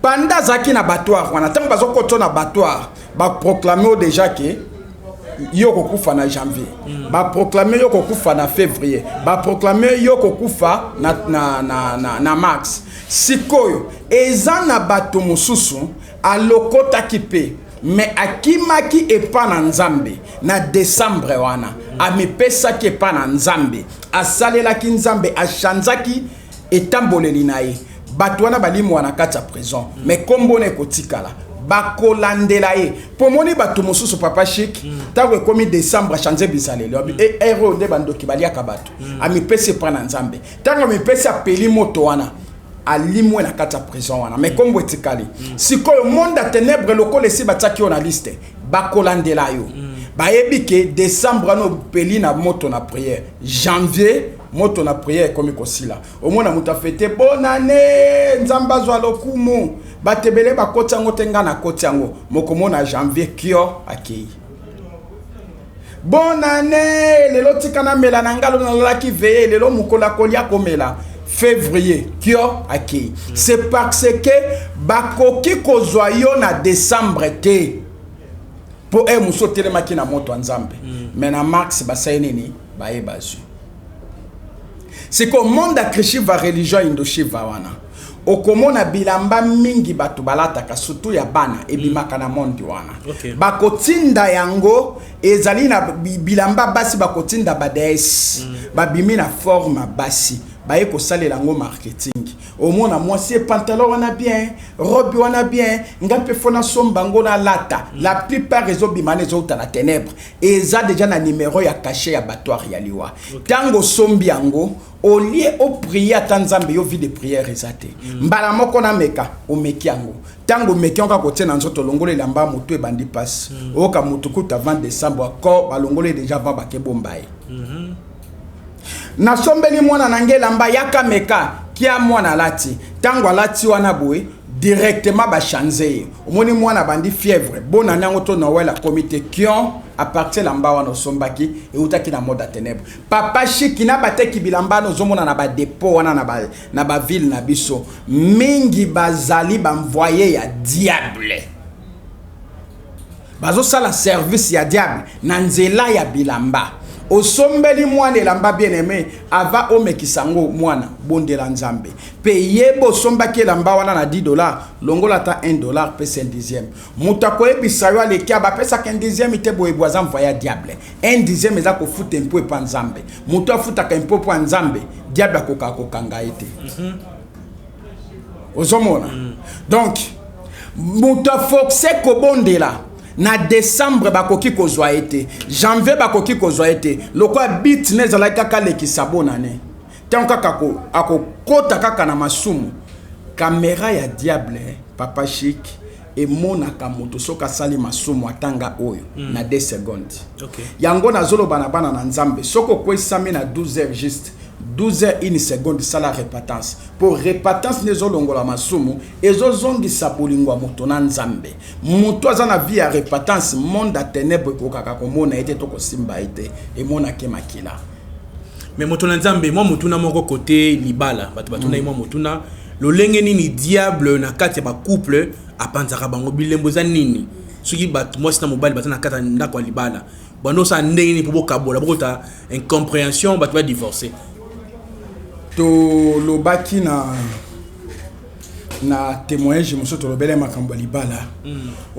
Panda azalaki na abattoir wana, ntango bazokota na abattoir, baproclame o déjà ke yo kokufa na janvier, baproclame yo kokufa na février, baproclame yo kokufa na mars. Sikoyo eza na bato mosusu alokotaki mpe, me akimaki epa na Nzambe na décembre wana, amipesaki epa na Nzambe, asalelaki Nzambe, achanzaki etamboleli na ye. Bato wana balimwa na kati ya prison, me nkombo na ekotikala, bakolandela ye. Mpo moni bato mosusu, papa Chik, ntango ekomi décembre, achange bizaleli, abi ere oyo nde bandoki baliaka bato. Amipesi epa na Nzambe. Ntango amipesi, apeli moto wana, alimwe na kati ya prison wana, me nkombo etikali. Sikoyo monde ya ténèbre, lokola esi batiaki yo na liste, bakolandela yo. Bayebi ke décembre wana opeli na moto na prière, janvier moto na prière ekomi kosila. Omona moto afêter bonane, Nzambe azwa lokumu, bato ebele bakoti yango te, ngai nakoti yango. Mokomona janvier kio akei. Bonne année, lelo tika namela na nga, lobi nalalaki veille, lelo mokolo ya kolia komela. Février, kio akei. C'est parce que bakoki kozwa yo na décembre te. Po e mosusu otelemaki na moto ya Nzambe. Mais na mars basali nini? Baye bazwi. Sikoyo monde ya Krishiva, religion ya Indoshiva wana, okomona bilamba mingi bato balataka, surtout ya bana, ebimaka na monde wana. Bakotinda yango, ezali na bilamba basi, bakotinda badéesse babimi na forme ya basi, baye kosalela yango marketing. Omona mwasi e pantalon wana bien, robe wana bien, nga mpe fo nasomba yango nalata. La plupart ezobima wana ezouta na ténèbre, eza déjà na numero ya cachet ya battoir ya liwa. Ntango osombi yango, au lieu oprier ata Nzambe, yo vie de prière eza te. Mbala moko nameka, omeki yango. Ntango omeki yango, kaka kotie na nzoto, olongoli elamba, motu ebandi mpasi. Oyoka motu kuta avant décembre ako balongoli déjà avant bakebomba ye. Nasombeli mwana na ngai elamba, yaka meka kia. Mwana alati, ntango alati wana boye, directement bachange ye. Omoni mwana bandi fièvre, bonani yango to Noël akomi te kion. À partir elamba wana osombaki eutaki na monde ya ténèbre, papa Shiki. Na bateki bilamba wana ozomona na badépôt wana na baville na biso mingi, bazali baenvoyé ya diable, bazosala service ya diable na nzela ya bilamba. Osombeli mwana elamba, bien aimé, ava omekisa yango mwana, bondela Nzambe mpe yeba osombaki elamba wana na 10 $, longola ata 1 $, pesa 1 dixième. Moto akoyebisa yo aleki, bapesaka 1 dixième te, boye bo aza envoyé ya diable. 1 dixième eza kofuta impôt epa Nzambe. Moto afutaka impôt mpo ya Nzambe, diable akokaka kokanga ye te. Ozomona? Donc moto aforce kobondela na décembre, bakoki kozwa ye te. Janvier bakoki kozwa ye te. Lokola but ne ezalaki kaka alekisa bonane, ntango kaka akokɔta kaka na masumu, caméra ya diable, papa Chik, emonaka moto soki asali masumu atanga oyo na 2 secondes. Yango nazoloba na bana na Nzambe, soki okwesami na 12 heures juste, 12 heures 1 seconde, sala repentance, mpo repentance nde ezolongola masumu, ezozongisa bolingo ya moto na Nzambe. Moto aza na vie ya repentance, monde ya ténèbre ekokaka komona ye te to kosimba ye te, emonaki makila. Mais moto na Nzambe, mwa motuna moko kote libala, bato batuna ye mwa motuna: lolenge nini diable na kati ya bacouple apanzaka bango? Bilembo eza nini? Soki bato mwasi na mobali baza na kati ya ndako ya libala, bando osala ndenge nini mpo bokabola, bokota incompréhension, bato badivorce? Tolobaki na témoignage mosusu, tolobeli makambo ya libala.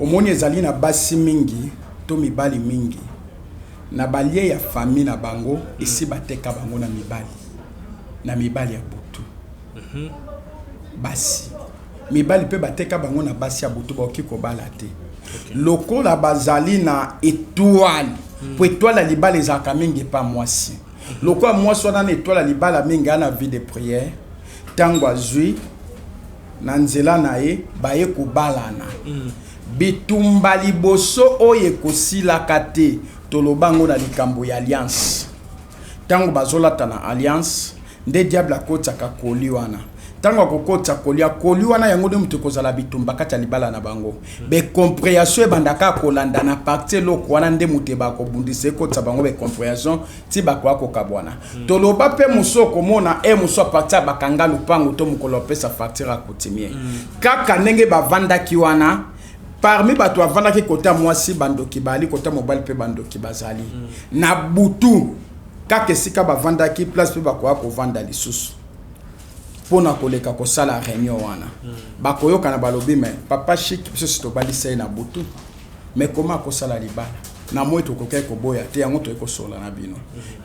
Omoni, ezali na basi mingi to mibali mingi na balie ya famille na bango, esi bateka bango na mibali ya butu. Basi, mibali mpe bateka bango na basi ya butu, bakoki kobala te. Lokola bazali na étoile, po étoile ya libala ezalaka mingi epa mwasi, lokola mwasi wana na étoile ya libala mingi, aa na vie de prière, ntango azwi na nzela na ye, baye kobalana, bitumba liboso oyo ekosilaka te. Toloba yango na likambo ya alliance. Ntango bazolata na alliance, nde diable akotiaka koli wana. Ntango akokotisa kolia koli wana, yango nde moto ekozala bitumba kati ya libala na bango. Baincompréhension ebandaka kolanda na partie eloko wana, nde moto ebaka kobundisa, ekotisa bango baincompréhension ti bakoya kokabwana. Toloba mpe mosu, okomona e mosu à partir ya bakanga lupango to mokolo apesa facture ya coutumier, kaka ndenge bavandaki wana, parmi bato bavandaki, kota ya mwasi bandoki bali, kota mobali mpe bandoki bazali. Na butu kaka esika bavandaki, place mpe bakoya kovanda lisusu mpona koleka kosala réunion wana, bakoyokana, balobi: "Me papa Chik, biso si tobalisa ye na butu, me koma akosala libala na moi, tokokaki koboya te. Yango toyei kosola na bino.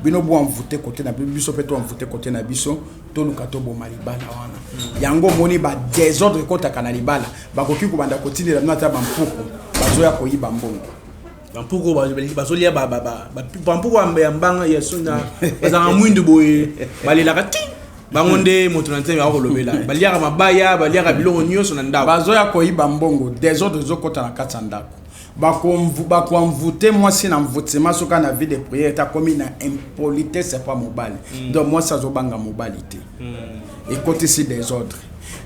Bino boenvoûter côté na biso, mpe toenvoûter côté na biso, toluka toboma libala wana." Yango omoni badésordre ekotaka na libala. Bakoki kobanda kotindela bino ata bampuku, bazoya koyiba mbongo. Bampuku bazolia, bampuku ya mbanga ya sona, bazalaka mwindu boye, balelaka ti bango nde moto na Nzambe akolobela. Baliaka mabaya, baliaka biloko nyonso na ndako. Bazoya koyiba mbongo, désordre ezokɔta na kati ya ndako. Bakoenvoûter mwasi na envoûtement. Soki na vie de prière te, akomi na impolitesse pa mobali. Donc mwasi azobanga mobali te, ekotisi désordre.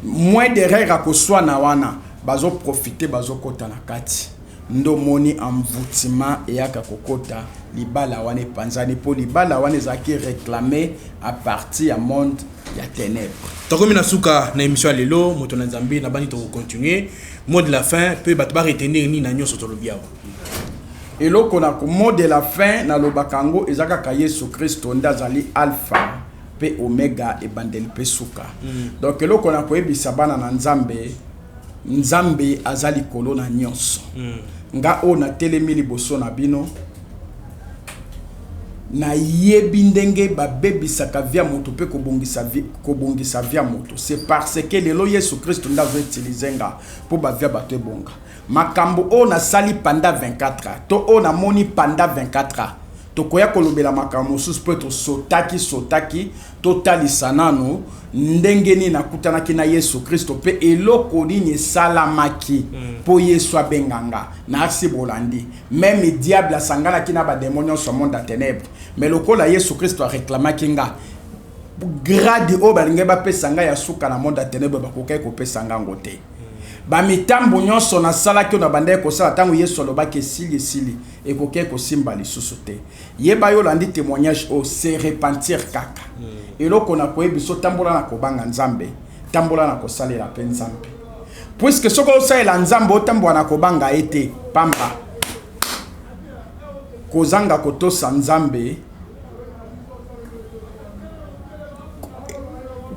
Moins d'erreur akoswana wana, bazoprofite, bazokɔta na kati. Nde omoni envoutement eyaka kokota libala wana epanzani mpo libala wana ezalaki reclame à partir ya monde ya tenèbres. Tokomi na suka na emission ya lelo, moto na Nzambe na bandi toko continuer mot de la fin pe bato ba retenir nini na nyonso tolobi awa. Eloko na mot de la fin nalobaka yango eza kaka Yesu Kristo nde azali Alpha pe Omega, ebandeli pe suka. Donc eloko na koyebisa bana na Nzambe, Nzambe aza likolo na nyonso. Nga oyo natelemi liboso na bino, nayebi ndenge babebisaka vie ya moto mpe kobongisa vie, kobongisa vie ya moto. C'est parce que lelo Yesu Kristo nde azo utiliser nga mpo ba vie ya bato ebonga. Makambo oyo nasali pendant 24 ans to oyo namoni pendant 24 ans, tokoya kolobela makambo mosusu mpo tosotaki sotaki Totalisa nanu ndenge nini nakutanaki na Yesu Kristo mpe eloko nini esalamaki mpo Yesu abenga nga. Merci bolandi. Meme diable asanganaki na ba demons nionso ya monde ya tenèbres, mais lokola Yesu Kristo a reclamaki nga, grade oyo balingaki bapesa nga ya suka na monde ya tenèbres bakokaki kopesa nga yango te. Ba mitambo nionso nasalaki oyo nabandaki kosala tango Yesu alobaki esili esili, ekokaki kosimba lisusu te. Yeba yo olandi temoignage oyo se repentir kaka. Eloko na koyebi so tambola na kobanga Nzambe, tambola na kosalela pe Nzambe. Puisque soki osalela Nzambe otambola na kobanga ye te, pamba. Kozanga kotosa Nzambe,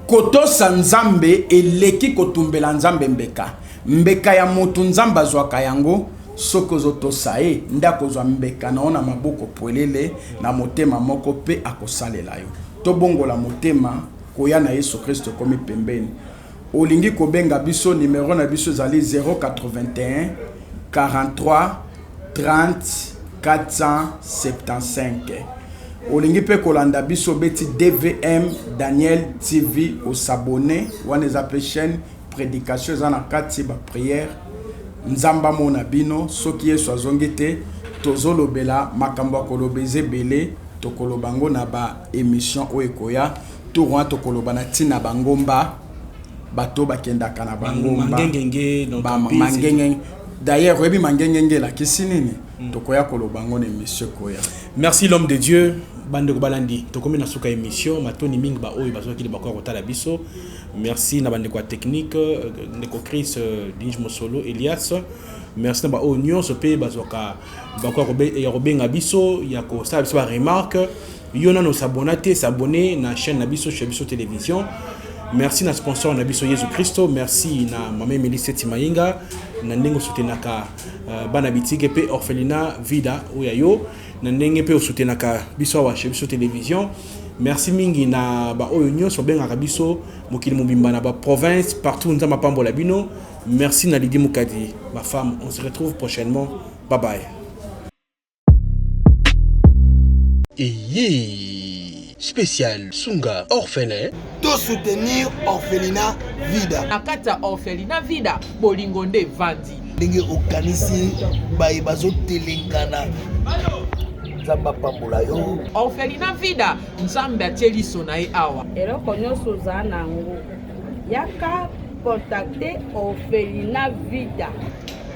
kotosa Nzambe eleki kotumbela Nzambe mbeka. Mbeka ya mutu Nzambe azwaka yango soki ozo tosa ye nde akozwa mbeka na yo na maboko pwelele na motema moko pe akosalela yo. Tobongola motema, koya na Yesu Kristo ekomi pembeni. Olingi kobenga biso, numero na biso ezali 081 43 30 475. Olingi pe kolanda biso obeti DVM Daniel TV o s'abonner, wana eza pe chaîne Predication eza na kati ba prière nzambe amona bino soki yesu azongi te tozolobela makambo ya koloba eza ebele tokoloba yango na ba emission oyo ekoya tour wana tokoloba na ntina ba ngomba bato bakendaka na ba ngomba mangengenge d'ailleurs oyebi mangengenge elakisi nini hmm. tokoya koloba yango na emission ekoya merci l'homme de dieu bandeko balandi tokomi na suka emission matoni mingi baoyo bazwaki libaku ya kotala biso Merci na bandeko ya technique, euh, ndeko Chris euh, Dinge Mosolo, Elias. Merci na baoyo nyonso mpe bazwaka libaku ya kobenga biso, ya kosala biso ba remarque. Yo nano s'abonna te, s'abonner na chaîne na biso chez biso télévision. Merci na sponsor na biso Yesu Christo, merci na mama Emily Seti Mayinga na ndenge osoutenaka euh, bana bitike mpe orphelinat Vida oyo ya yo. na ndenge pe osoutenaka biso awa chez biso television. Merci mingi na ba oyo nyonso babengaka biso mokili mobimba na ba province partout. Nzambe apambola bino. Merci na Lydie Mukadi, ma femme. On se retrouve prochainement. Bye bye. Eyee spécial Sunga orphelin. To soutenir orphelinat Vida. Na kati ya orphelinat Vida, bolingo nde evandi. Ndenge okanisi baye bazotelengana nzambe apambola yo. Orphelinat Vida, Nzambe atie liso na ye awa. Eloko nyonso oza na yango, yaka contacter orphelinat Vida.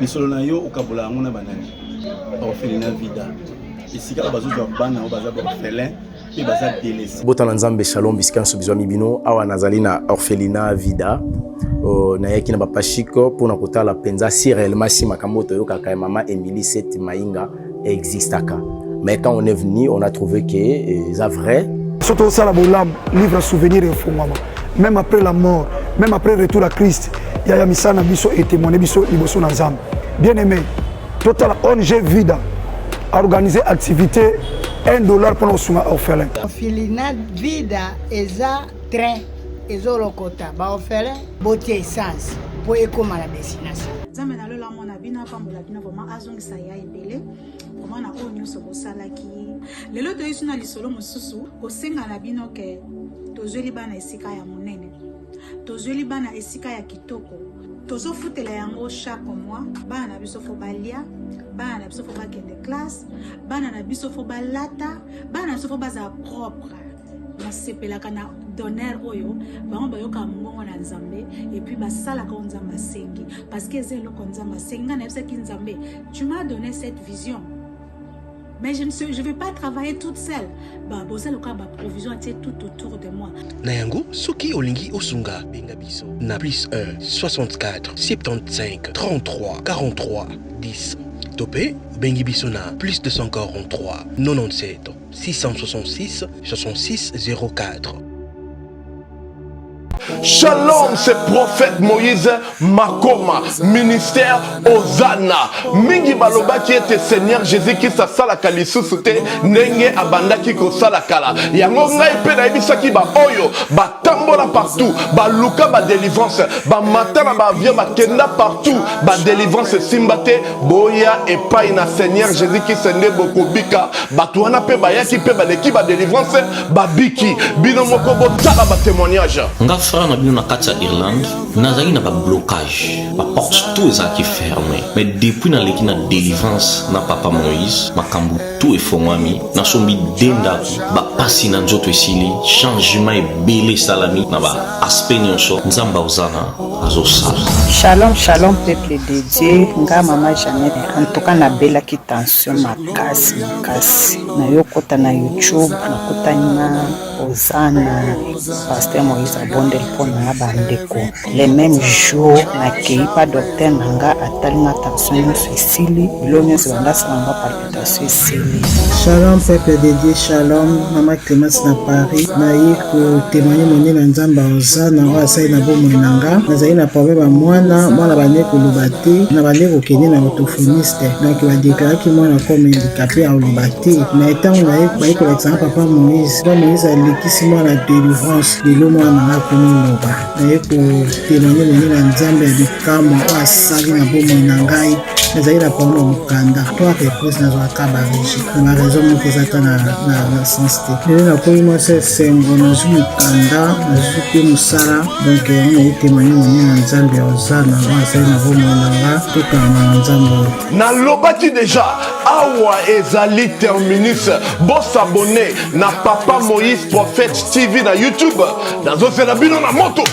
Misolo na yo okabola yango na banani? Orphelinat Vida, esika oyo bazozwa bana oyo baza ba orphelin mpe baza delese. Bota na Nzambe, shalom bisika nyonso bizwami bino. Awa nazali na orphelinat Vida. Nayaki na papa Chic mpo na kotala mpenza si réellement si makambo oyo toyokaka ya mama Emilie Seth Mayinga existaka. Mais quand on est venu, on a trouvé que eza vrai. Soki tosala bolamu, livre ya souvenir efungwama. Même après la mort, même après retour à Christ, yaya misala na biso etémoigne biso liboso na Nzambe. Bien aimé, totala ONG Vida organiser activité 1 dollar mpona kosunga orphelin. Orphelinat Vida eza train ezolokota ba orphelin botia essence mpo ekóma na destination. Nzambe na lola amona bino apambola bino vraiment azongisa ya ebele vraiment na oyo nyonso bosalaki lelo toyesi na lisolo mosusu kosenga na bino ke tozweli bana esika ya monene tozweli bana esika ya kitoko tozofutela yango chaque mois bana na biso fo balia bana na biso fo bakende classe bana na biso fo balata bana na biso fo bazala propre. Nasepelaka na donner oyo bango bayokaka mongongo na Nzambe et puis basalaka oyo Nzambe asengi parce que eza eloko Nzambe asengi. Ngai nayebisaki Nzambe, tu m'as donné cette vision mais je ne sais, je vais pas travailler toute seule. Ba boza lokola ba provision atie tout autour de moi. Na yango, soki olingi osunga, benga biso na plus 1 64 75 33 43 10 to mpe obengi biso na plus 243 97 666 66 04. Shalom, c'est prophète Moïse Makoma, ministère Ozana. Mingi balobaki ete Seigneur Jésus-Christ asalaka lisusu te ndenge abandaki kosala kala. Yango ngai mpe nayebisaki ba oyo batambola partout, baluka ba délivrance, bamata na ba avion, bakenda partout, ba délivrance esimba te. Boya epai na Seigneur Jésus-Christ nde bokobika. Bato wana mpe bayaki mpe baleki ba délivrance, babiki. Bino moko botala ba témoignage. Nga frère na bino na kati ya Irlande nazalaki na ba blocage ba porte tout ezalaki ferme mais depuis naleki na délivrance na papa Moïse makambo tout efongwami nasombi de ndako bapasi na nzoto esili changement ebele esalami na ba aspect nyonso Nzambe ozana azosala. Shalom shalom peuple de Dieu nga mama Jeannette en tout cas nabelaki tension makasi makasi nayo kota na YouTube nakutani na Ozana pasteur Moïse abondeli mpo na nga bandeko le même jour nakei pa docteur na nga atali nga tension nyonso esili bilo nyonso banda asala nga palpitation esili. Shalom peuple de Dieu shalom mama Clemence na Paris naye kotémoigne monene na Nzambe Ozana oyo asali na bomoi na nga nazali na problème ya mwana mwana bande koloba te na bande kokende na orthophoniste donc badeklaraki mwana comme handicapé akoloba te mais ntango naye baye kolakisa nga papa Moïse papa Moïse alekisi mwana délivrance lelo mwana na nga akomi loba naye kotémoigne monene na Nzambe ya bikamwa oyo asali na bomoi na ngai nazali na problème ya mokanda trois reprise nazwaka barejet na baraison moko eza ata na sens te lelo nakomi mwasi esengo nazwi mokanda nazwi mpe mosala donk yango naye témoigne monene na Nzambe ya Ozana oyo asali na bomoi na nga tokanga na Nzambe oyo. Nalobaki deja awa ezali terminus bosabone na papa Moïse prophète TV na YouTube nazozela bino na moto.